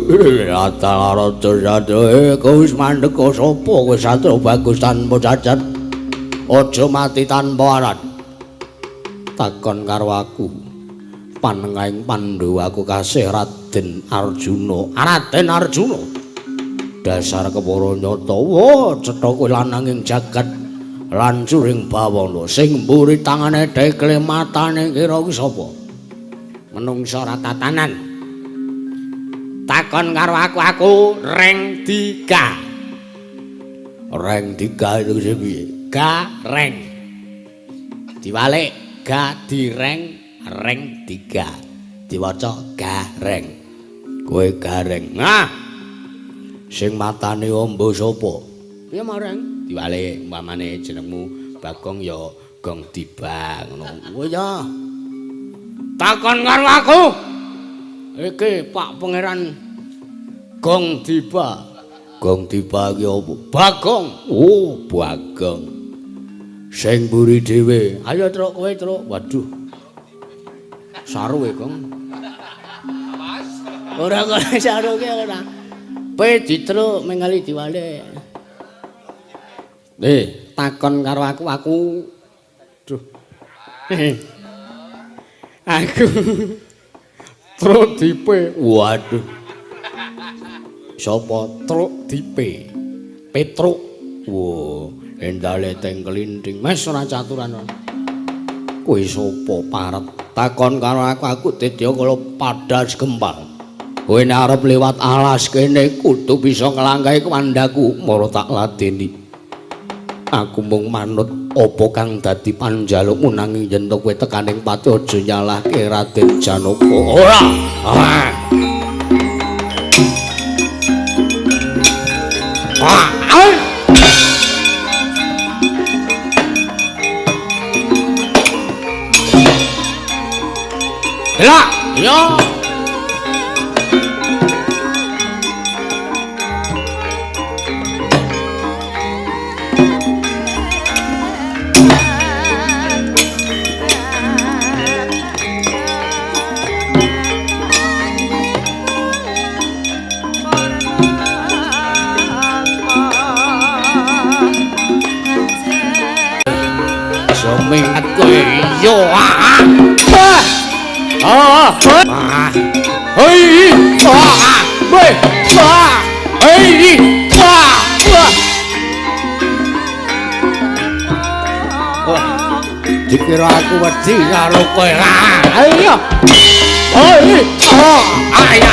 Rata raja satria kowe wis mandeka sapa kowe satria bagus tanpa cacat. Aja mati tanpa aran. Takon karo aku. Panengahing Pandhawa aku kasih Raden Arjuna. Raden Arjuna. Dasar kepara nyata. Wah, cetha kowe lanang ing jagat lan curing bawana sing mburi tangane dekle matane kira kuwi sapa? Menungsa ora tatanan. Takon karo aku, aku Reng Diga. Reng Diga itu piye? Gareng. Diwalik ga direng reng diga. Diwaca gareng. Kowe gareng. Nah. Sing matane ombo sapa? Piye mareng? Diwalik umpamane jenengmu Bagong ya Gong Diba ngono. Oh ya. Takon karo aku. Iki Pak Pangeran Gong Diba. Gong Diba iki apa? Bagong. Oh, Bagong. Sing mburi dhewe. Ayo truk kowe truk. Waduh. Saru e, Gong. Ora kok saru ki ora. Pe ditruk mengali diwalik. Takon karo aku, aku. Duh. Aku Truk Dipe. Waduh. Sapa Truk Dipe? Petruk. Wo, endale teng kelinting. Wis ora caturan. Kowe sapa parep? Takon karo aku, aku Tidya kala padas gempal. Kowe nek arep liwat alas kene kudu bisa nglangkahi kandhaku, mara tak ladeni. Aku mung manut apa kang dadi panjalukmu nanging yen to kowe tekaning pati aja nyalahke Raden Janaka. Ora. Ah. Ah. Lah, yo. Minggat kowe yo ah ah ah hei ah weh ah hei ah wah dikira aku wedi karo kowe ayo hei ah ayo.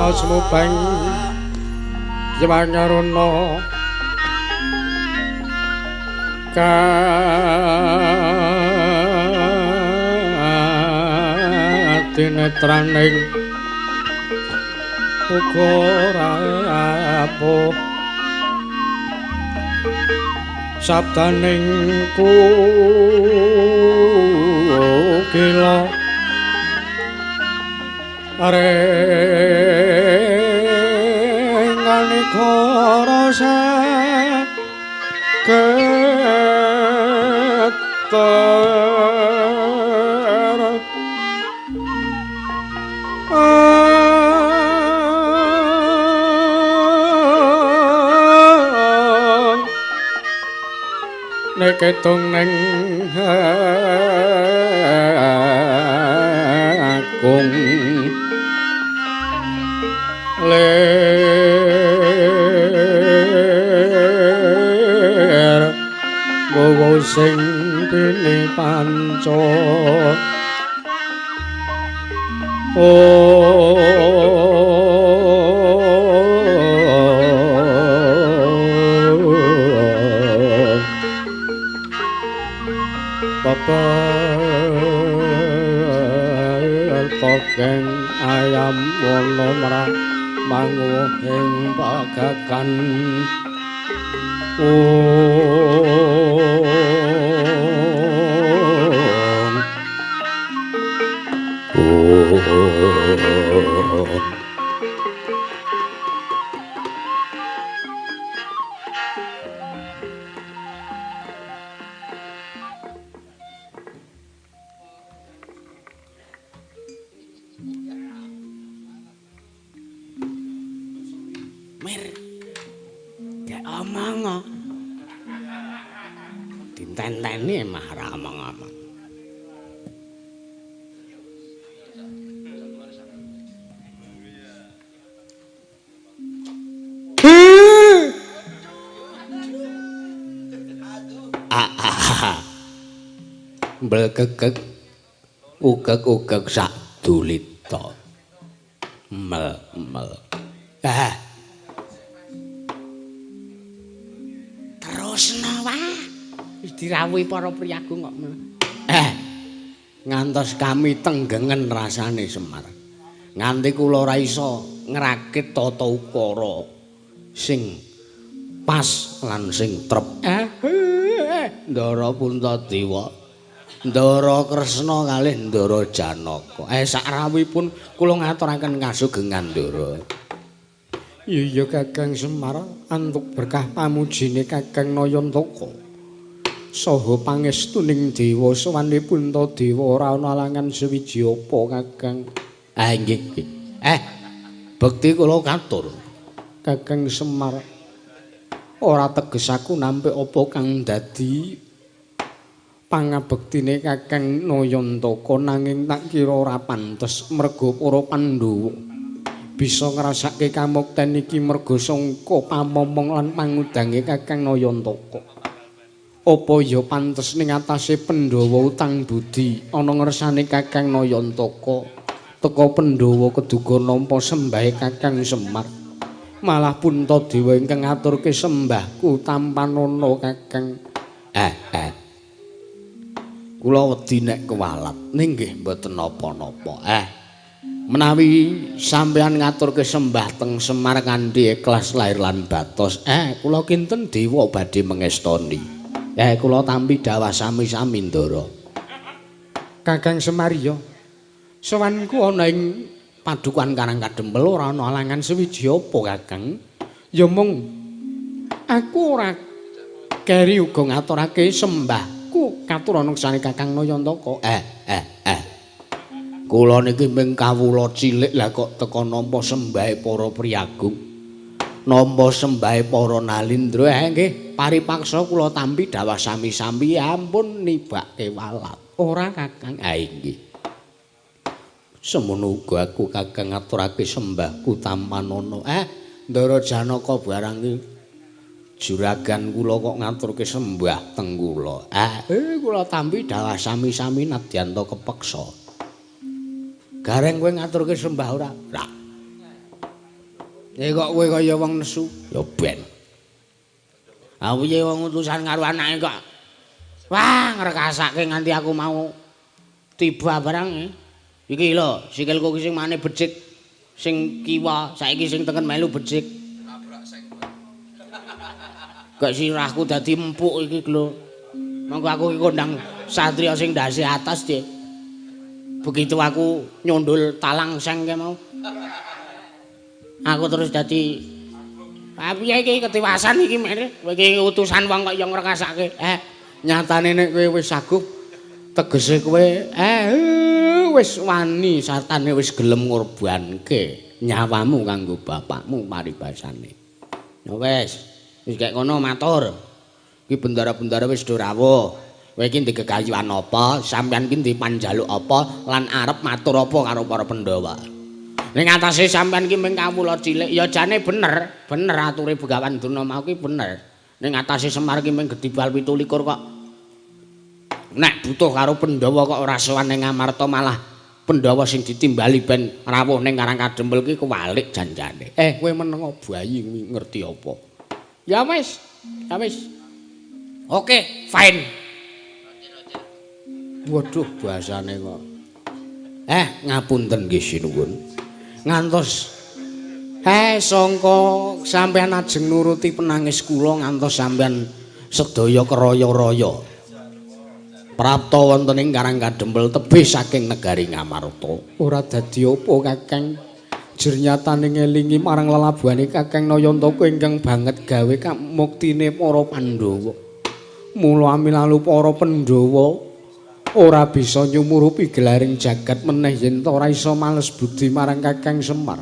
Sumubang Hyang Aruna kadinetraning uga rapuh sabdaning kukila ring anikara sageter nek ketung ning agung lir gawa sing pini panca. Pepel togeng ayam wono merah manguh ing pagagan. Mir, gak omong kok. Ditenteni mah ora omong-omong. Blekekek ugek-ugek sak dulita. Mel-mel. Ah. Terusna wae. Wis dirawuhi para priyagung kok. Ngantos kami tenggengen rasane Semar. Nganti kula ora iso ngrakit tata ukara sing pas lan sing trep. Ndara Puntadewa, Ndara Kresna kalih Ndara Janaka. Sakrawuhipun kula ngaturaken kasugengan Ndara. Iya Kakang Semar, antuk berkah pamujine Kakang Nayantaka. Saha pangestuning dewa sowane Puntadewa ora ana alangan sewiji apa Kakang. Nggih. Bekti kula katur. Kakang Semar, ora teges aku nampik apa kang dadi pangabektine Kakang Nayantaka, nanging tak kira ora pantes merga para Pandhawa bisa ngrasake kamukten iki merga sangka pamomong lan pangudange Kakang Nayantaka. Apa ya pantes ning atase Pandhawa utang budi ana ngersane Kakang Nayantaka, teka Pandhawa keduga nampa sembahe Kakang Semar. Malah Puntadewa ingkang ngaturke sembahku tampanana Kakang. Kula wedi nek kewalat ning nggih mboten napa-napa. Menawi sampeyan ngaturke sembah teng Semar kanthi ikhlas lahir lan batos, kula kinten dewa badhe mengestoni. Kula tampi dawah sami-sami Ndara. Kakang Semar ya, sowanku ana ing Padukuhan Karang Kadempel ora ana alangan sewiji apa Kakang. Ya mung aku ora keri uga ngaturake sembahku katur ana ngersane Kakang Nayantaka. Kula niki mung kawula cilik lah kok teka nampa sembahe para priyagung. Nampa sembahe para nalindra. Nggih, paripaksa kula tampi dawah sami-sami ampun nibake walat. Ora Kakang. Nggih. Semono uga aku Kakang ngaturake sembahku tampanana. Ndara Janaka barang iki juragan kula kok ngaturke sembah teng kula. Kula tampi dawah sami-sami nadyan ta kepeksa. Gareng kowe ngaturke sembah ora? Ora. Kok kowe kaya wong nesu? Ya ben. Ah piye wong utusan karo anake kok. Wah, ngrekasake nganti aku mau tiba barang. Iki lho, sikilku ki sing mane becik, sing kiwa, saiki sing tengen melu becik. Kok sirahku dadi empuk iki lho. Monggo aku iki kondang satriya sing ndase atas, Dik. Begitu aku nyundul talang seng ke mau. Aku terus dadi piye iki ketiwasan iki mere. Kowe iki utusan wong kok ya ngrekasake. Nyatane nek kowe wis saguh tegese kowe wis wani sartane wis gelem ngorbanke nyawamu kanggo bapakmu paribasane. Ya wis, wis kek kono matur. Iki bendara-bendara wis do rawuh. Kowe iki ndek gegayuhan apa? Sampeyan iki ndek panjaluk apa lan arep matur apa karo para Pandhawa? Ning atase sampeyan iki mung kawula cilik, ya jane bener, bener ature Begawan Durna mau ki bener. Ning atase Semar ki mung gedibal 27 kok. Nek butuh karo Pandhawa kok ora sowan ning Ngamarta, malah Pandhawa sing ditimbali ben rawuh ning Karang Kadempel ki kewalik janjane. Kowe meneng bayi ngerti apa? Ya wis, ya wis. Oke, fine. Waduh, bahasane kok. Ngapunten nggih sinuwun. Ngantos sangka sampeyan ajeng nuruti penangis kula ngantos sampeyan sedaya keraya-raya. Prapta wonten ing Karang Kadempel tebih saking negari Ngamarta. Ora dadi apa, Kakang. Jernyatane ngelingi marang lelabuhane Kakang Nayantaka ingkang banget gawe kamuktine para Pandhawa. Mula amilalu para Pandhawa ora bisa nyumurupi gelaring jagat meneh yen ora iso males budi marang Kakang Semar.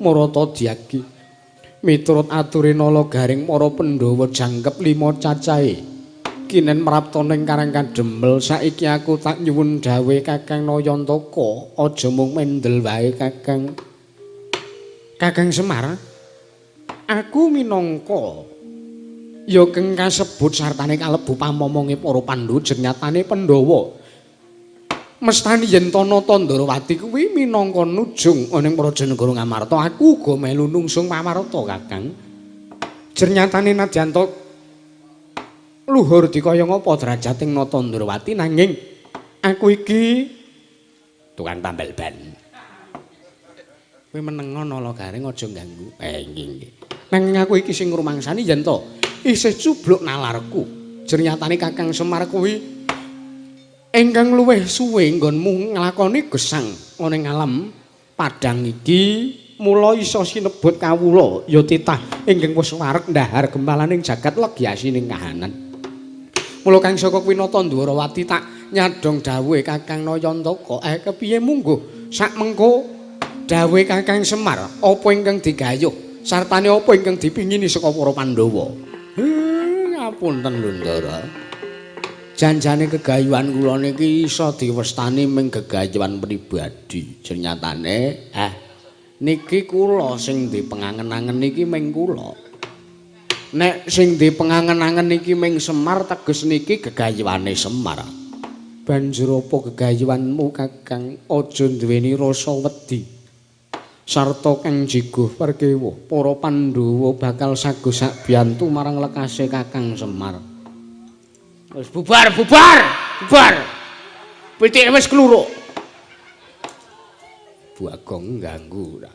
Marata diagi. Miturut ature Nala Garing para Pandhawa jangkep 5 cacahe. Kinen mrapta ning Karang Kadempel saiki aku tak nyuwun dawuhe Kakang Nayantaka aja mung mendel wae Kakang. Kakang Semar, aku minangka ya keng kasebut sartane kalebu pamomonge para Pandhawa nyatane Pandhawa. Mestani yen Nata Ndrawati kuwi minangka nujung ana ing Praja Negara Ngamarta, aku uga melu nungsung pamarta Kakang. Jernyatane nadyan ta luhur dikaya ngapa derajating Nata Ndrawati nanging aku iki tukang tambal ban. Kowe menengo Nala Garing aja ganggu. Nggih nggih. Nanging aku iki sing ngrumangsani yen to isih cubluk nalarku. Jernyatane Kakang Semar kuwi ingkang luwih suwe nggonmu nglakoni gesang ana ing alam padhang iki, mula iso sinebut kawula ya titah ingkang wis wareg ndahar gempalaning jagat legi asining kahanan. Mula kang saka kuwi Nata Ndwarawati tak nyadhong dawuhe Kakang Nayantaka. Kepiye mungguh sak mengko dawuhe Kakang Semar apa ingkang digayuh sartane apa ingkang dipingini saka para Pandhawa? Ngapunten lho Ndara. Janjane gegayuhan kula niki iso diwestani ming gegayuhan pribadi. Jernyatane niki kula sing dipengangen-angen niki ming kula. Nek sing dipengangen-angen niki ming Semar teges niki gegayuhane Semar. Banjur apa gegayuhanmu Kakang? Aja duweni rasa wedi. Sarta kang jiguh perkewa para Pandhawa bakal sago sakbiyantu marang lekase Kakang Semar. Wis bubar, bubar, bubar. Pitike wis kluruk. Bu Agong ganggu ora.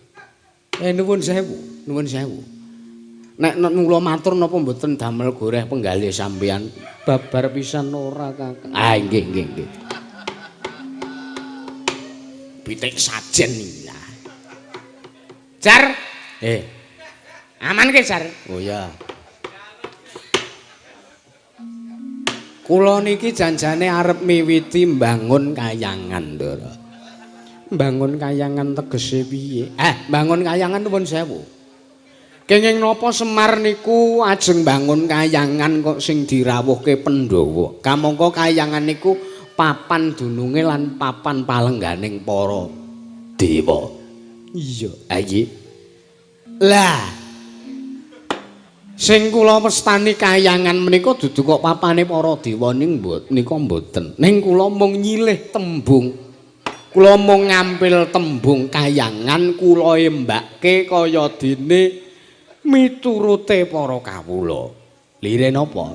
Nuwun sewu, nuwun sewu. Nek kula matur napa mboten damel goreh penggalih sampeyan? Babar pisan ora, Kakang. Ah nggih nggih nggih. Pitik sajen iki lah. Jar. Aman ke, Jar? Oh ya. Kula niki janjane arep miwiti mbangun kayangan, Ndara. Mbangun kayangan tegese piye? Mbangun kayangan nuwun sewu. Kenging napa Semar niku ajeng mbangun kayangan kok sing dirawuhke Pandhawa? Kamangka kayangan niku papan dununge lan papan palengganing para dewa. Iya, iki. Lah, sing kula wastani kayangan menika dudu kok papane para dewa ning nika mboten. Ning kula mung nyilih tembung. Kula mung ngampil tembung kayangan kula embake kaya dene miturute para kawula. Lire napa?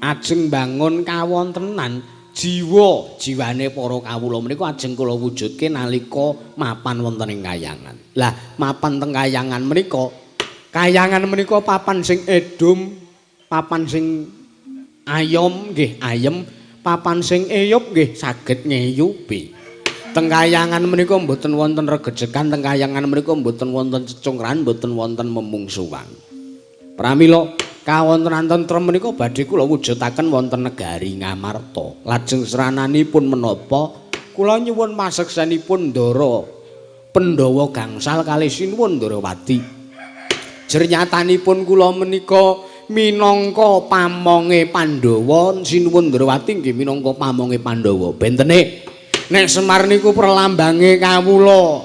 Ajeng bangun kawontenan jiwa jiwane para kawula menika ajeng kula wujudke nalika mapan wonten ing kayangan. Lah, mapan teng kayangan menika papan sing edum, papan sing ayom nggih ayem, papan sing eyup nggih saged ngeyupi. Teng kayangan menika mboten wonten regejegan, teng kayangan menika mboten wonten cecungkrahan, mboten wonten memungsuhan. Pramila kawontenan tentrem menika badhe kula wujudaken wonten negari Ngamarta. Lajeng srananipun menapa kula nyuwun maseksenipun Ndara Pandhawa gangsal kalih sinuwun Ndarawati. Jernyatanipun kula menika minangka pamonge Pandhawa, sinuwun Ndarawati nggih minangka pamonge Pandhawa. Bentene nek Semar niku perlambange kawula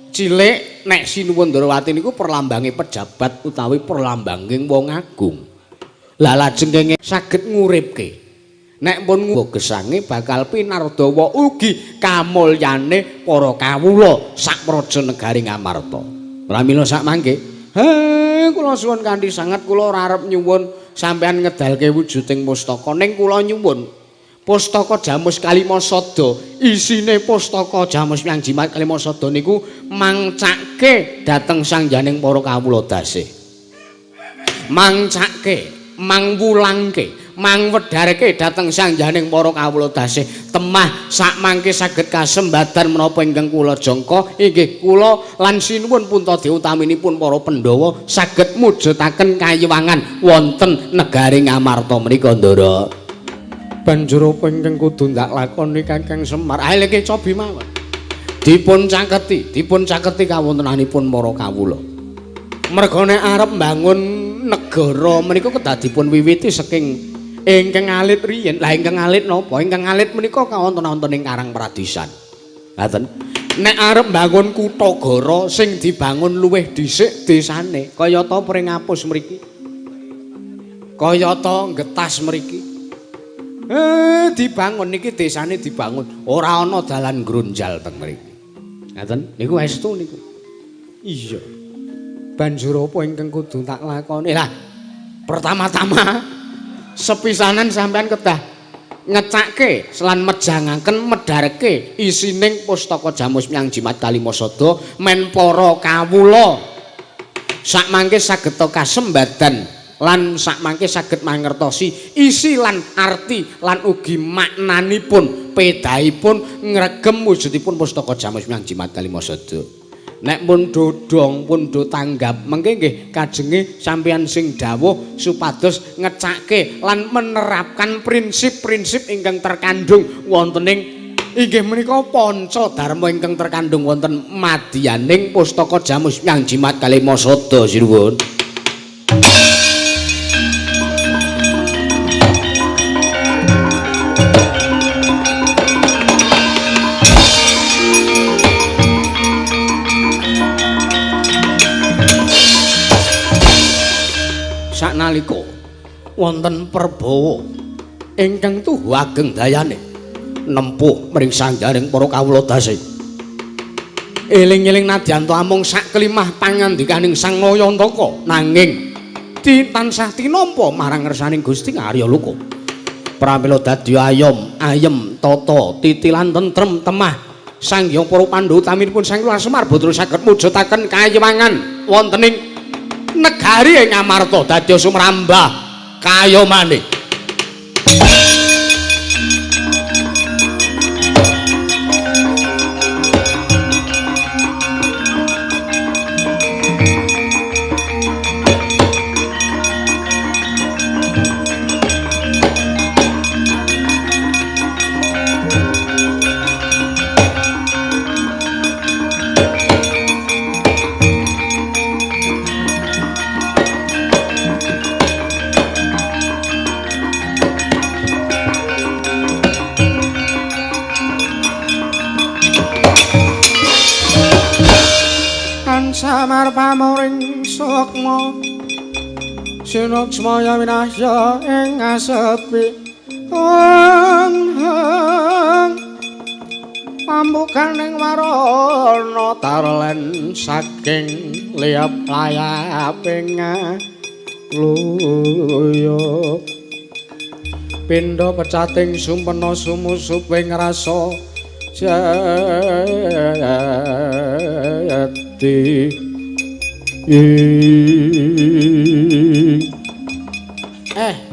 cilik, nek Sinuwun Ndarawati niku perlambange pejabat utawi perlambange wong agung. Lah lajeng kenging saged nguripke. Nek pun gesange bakal pinardawa ugi kamulyane para kawula sak praja negari Ngamarta. Pramila sak mangke, he kula suwun kanthi sanget, kula ora arep nyuwun sampeyan ngedalke wujuding pustaka, ning kula nyuwun Pustaka Jamus Kalima Sada, isine Pustaka Jamus Miang Jimat Kalima Sada niku mangcake dhateng sangjaning para kawula dasih. Mangcake, mangwulangke, mangwedharke dhateng sangjaning para kawula dasih. Temah sakmangke saged kasembadan menapa ingkang kula jangka inggih kula lan sinuwun Puntadewa utaminipun para Pandhawa saged mujudaken kayiwangan wonten negari Ngamarta menika, Ndara. Banjur apa ingkang kudu ndak lakoni Kakang Semar? Ayo leke cobi mawon. Dipun caketi, dipun caketi kawontenanipun para kawula. Merga nek arep mbangun negara menika kedah dipun wiwiti saking ingkang alit riyin. Lah ingkang alit napa? Ingkang alit menika kawonten-wonten ing Karang Pradisan. Ngaten. Nek arep mbangun kutha gara sing dibangun luwih dhisik desane, kayata Pringapus mriki. Kayata Getas mriki. Dibangun niki desane dibangun, ora ana dalan grunjal teng mriki. Ngaten niku estu niku. Iya. Banjur apa ingkang kudu tak lakoni? Lah, pertama-tama sepisanan sampean kedah ngecake lan mejangaken medharke isining Pustaka Jamus Miang Jimat Kalima Sada men para kawula sakmangke saged kasembadan lan sakmangke saged mangertosi isi lan arti lan ugi maknanipun pedahipun ngregem wujudipun Pustaka Jamus Miang Jimat Kalima Sada. Nek pun dodong pun do tanggap mengke nggih kajenge sampeyan sing dawuh supados ngecake lan menerapkan prinsip-prinsip ingkang terkandung wonten ing inggih menika panca dharma ingkang terkandung wonten madyaning Pustaka Jamus Miang Jimat Kalima Sada. Sinuwun. Saknalika wonten perbawa ingkang tuhu ageng dayane nempuh mring sanggaring para kawula dasih. Eling-eling nadyan ta amung sak kelimah pangandikaning Sang Nayantaka nanging tansah tinampa marang ngersaning Gusti Arya Loka. Pramila dadi ayom, ayem, tata, titi lan tentrem temah Sang Hyang para Pandhawa utaminipun Sang Hyang Semar boten saged mujudaken kayiwangan wonten ing negari ing Ngamarta dadi sumrambah kayomane. Samar pamoring sukma sinuksmaya winasya ing asepi. Pambukaning warana tarlen saking liyap layaping luyup. Pindha pecating sumpena sumusuping rasa jati.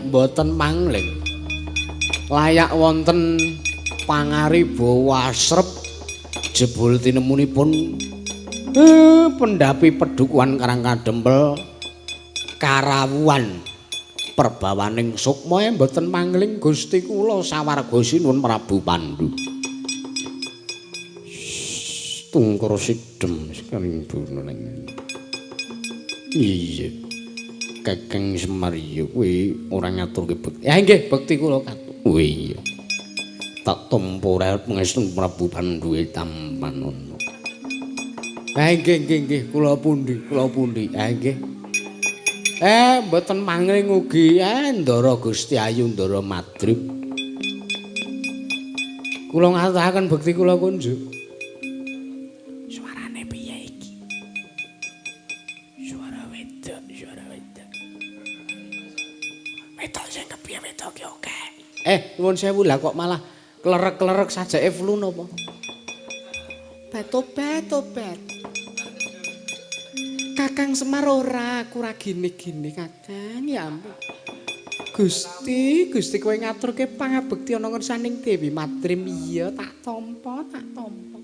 Mboten mangling. Layak wonten pangaribawa asrep jebul tinemunipun pendhapi pedukuhan Karang Kadempel karawuhan perbawaning sukma mboten mangling Gusti kula sawarga sinuwun Prabu Pandu. Tungkur sidem sekaring buning. Iya. Kakang Semar ya kowe ora ngaturke bekti. Ya nggih bekti kula katur. Oh iya. Tak tampa ora pangestu Prabu Pandu tampanono. Ha nggih nggih nggih kula pundi kula pundi. Ha nggih. Mboten mangling ugi Ndara Gusti Ayu Ndara Madrim. Kula ngaturaken bekti kula kunjuk. Suarane piye iki? Suara wedok, suara wedok. Wedok sing kepiye wedok ki oke. Nuwun sewu lah kok malah klerek-klerek sajake flu napa? Tobat, tobat. Kakang Semar ora, aku ora gini-gini Kakang, ya ampun. Gusti, Gusti kowe ngaturke pangabekti ana ngersaning Dewi Madrim, iya tak tampa, tak tampa.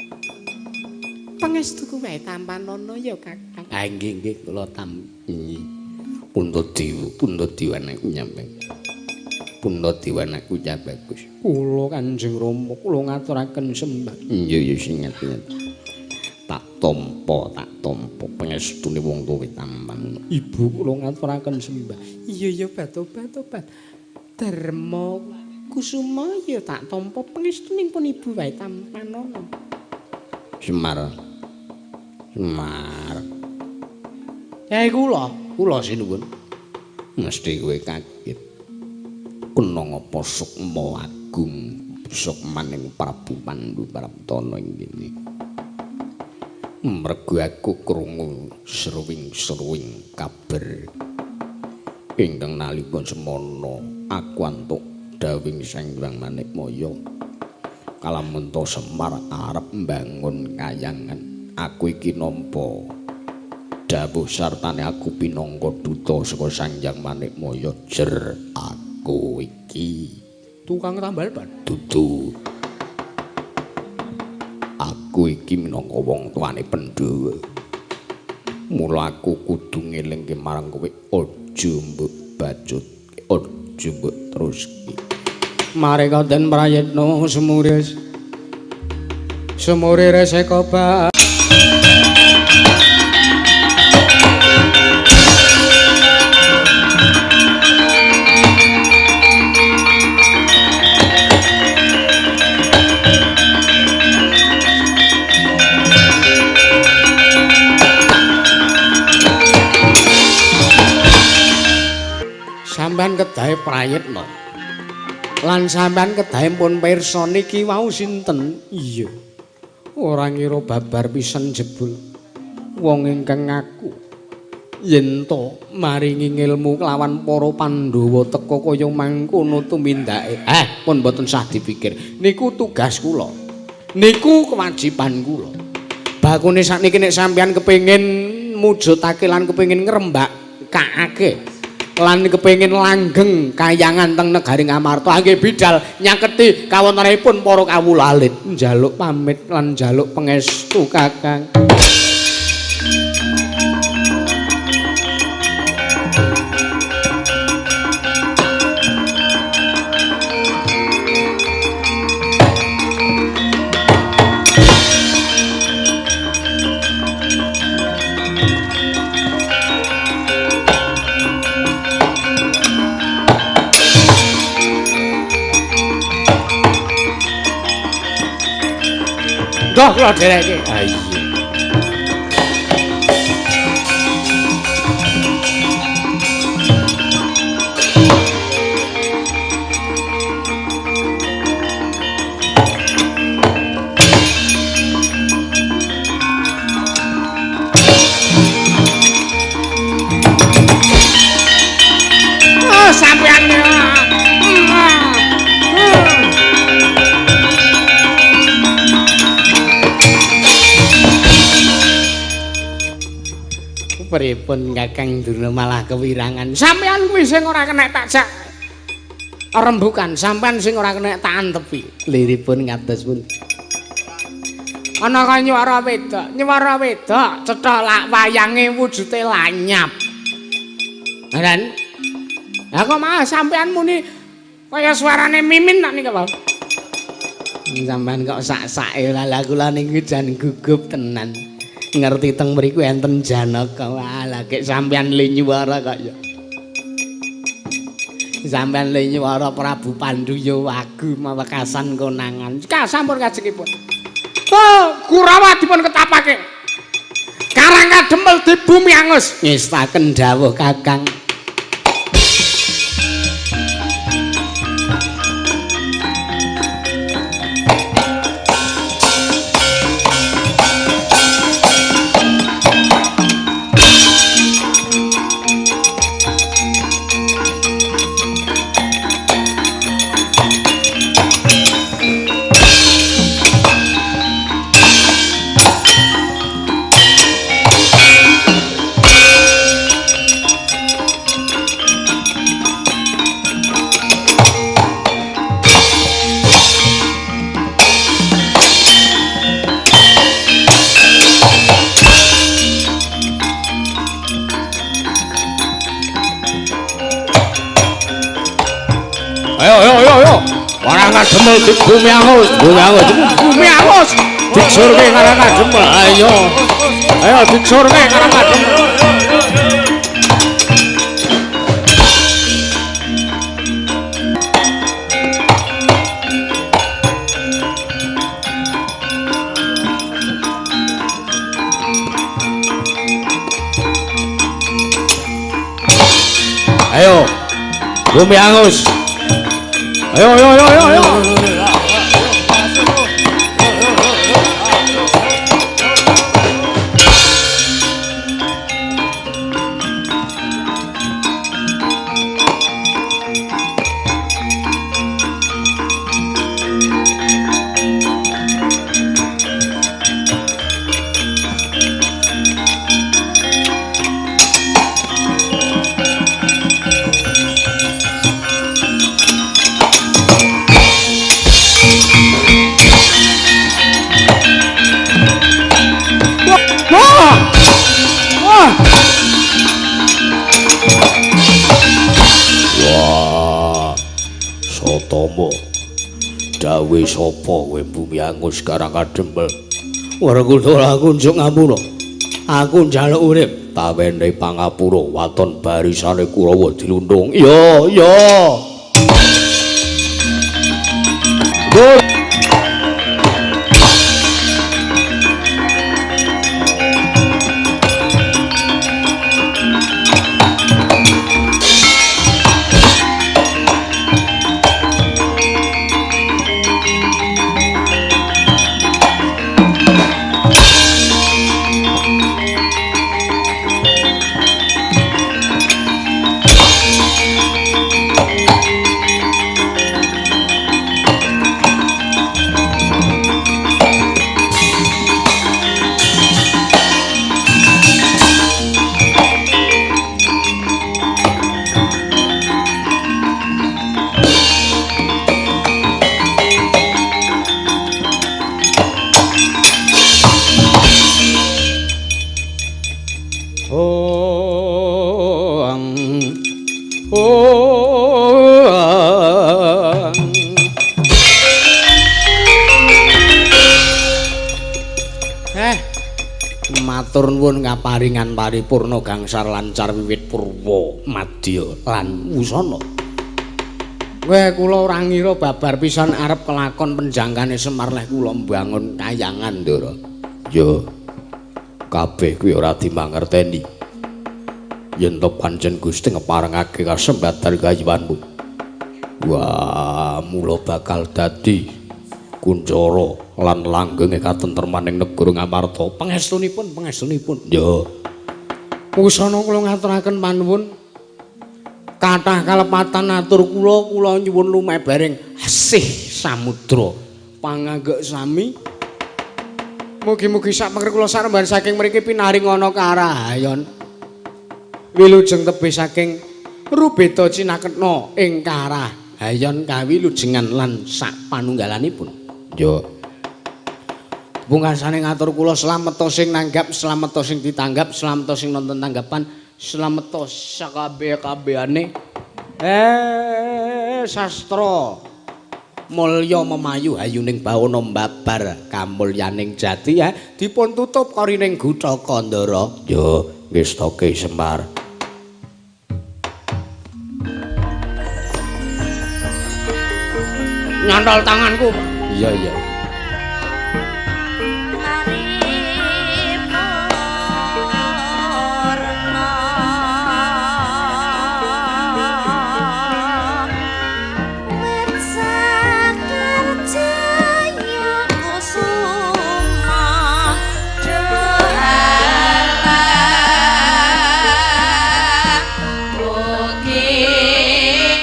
Pangestuku wae tampanana ya Kakang. Ah nggih nggih kula tampi. Puntadewa, Puntadewa anakku nyampe. Puntadewa anakku cah bagus. Kula Kanjeng Rama, kula ngaturaken sembah. Iya ya sing ngerti. Tak tampa, tak tampa pangestune wong tuwa tampan. Ibu kula ngaturaken sembah. Iya ya batobat tobat. Darma Kusuma ya tak tampa pangestunipun ibu wae tampanana. Semar. Semar. Kula, kula sinuwun. Mesti kowe kaget. Kena ngapa sukma agung sukmaning Prabu Pandu Praptana ing kene. Mergo aku krungu sruwing-sruwing kabar ingkang nalika semana aku antuk dawing Sang Hyang Manikmaya kalamunta Semar arep mbangun kayangan. Aku iki nampa dawuh sartane aku pinangka duta saka Sang Hyang Manikmaya. Jer aku iki tukang tambal ban dudu. Aku iki minangka wong tuane Pandhawa. Mula aku kudu ngelingke marang kowe aja mbok bacut, aja mbok teruske. Mareka den prayitna sumure sumure reseka ba. Sampeyan kedahe prayitna. Lan sampeyan kedahe pun pirsa niki wau sinten? Iya. Ora ngira babar pisan jebul wong ingkang ngaku yen to maringi ngilmu kelawan para Pandhawa teka kaya mangkono tumindake. Pun mboten sah dipikir. Niku tugas kula. Niku kewajiban kula. Bakune sakniki nek sampeyan kepengin mujudake lan kepengin ngrembakake lan kepengin langgeng kayangan teng negari Ngamarta nggih bidal nyaketi kawontenipun para kawula alit njaluk pamit lan njaluk pangestu Kakang. Nggih kula dhereke. Ha iya. Liripun Kakang Durna malah kewirangan. Sampeyan kuwi sing ora kena tak jak rembukan, sampeyan sing ora kena tak antepi. Liripun ngados pundi? Ana kaya nyuwara wedok, nyuwara wedok cetha lak wayange wujude lanyap. Lan lah kok malah sampeyan muni kaya suarane Mimin tak nika, Pak. Sampeyan kok sak-sake lah kula niku jan gugup tenan. Ngerti teng mriku enten Janaka. Wah, lha kek sampeyan le nyuwara kok ya. Sampeyan le nyuwara Prabu Pandu ya wagu mawekasan konangan. Kasampun kajengipun. Oh, Kurawa dipun ketapake. Karang kademel di bumi angus. Ngestaken dawuh Kakang. Kademel di bumi angus, bumi angus, bumi angus. Dicurke karang kademel, ayo, ayo dicurke karang kademel. Ayo, bumi angus. Ayo, ayo, ayo, ayo, ayo. Dawe sapa kowe bumi angus karang kademel? Werkudara aku njuk ngapura. Aku njaluk urip tawene pangapura waton barisane Kurawa dilundung. Iya, iya. Matur nuwun kaparingan paripurna gangsar lancar wiwit purwa madya lan wusana. Weh kula ora ngira babar pisan arep kelakon penjangkane Semar leh kula mbangun kayangan, Ndara. Ya. Kabeh kuwi ora dimangerteni. Yen to pancen Gusti ngeparengake kasembatan gayuwanmu. Wah, mula bakal dadi kuncara lan langgenge katentremaning negara Ngamarta. Pangestunipun, pangestunipun. Ya. Wusana kula ngaturaken panuwun. Kathah kalepatan atur kula, kula nyuwun lumebaring asih samudra panganggek sami. Mugi-mugi sak pengker kula saremban saking mriki pinaringana karahayon. Wilujeng tebih saking Rubeda Cinaketna ing karahayon kawilujengan lan sak panunggalanipun. Yo. Pungkasane ngatur kula slameta sing nanggap, slameta sing ditanggap, slameta sing nonton tanggapan, slameta sakabeh-kabehane. Sastra mulya memayu hayuning bawana mbabar kamulyaning jati ya dipun tutup korining Guthaka Ndara. Yo, ngestoke Semar. Nyantol tanganku. Iya, iya.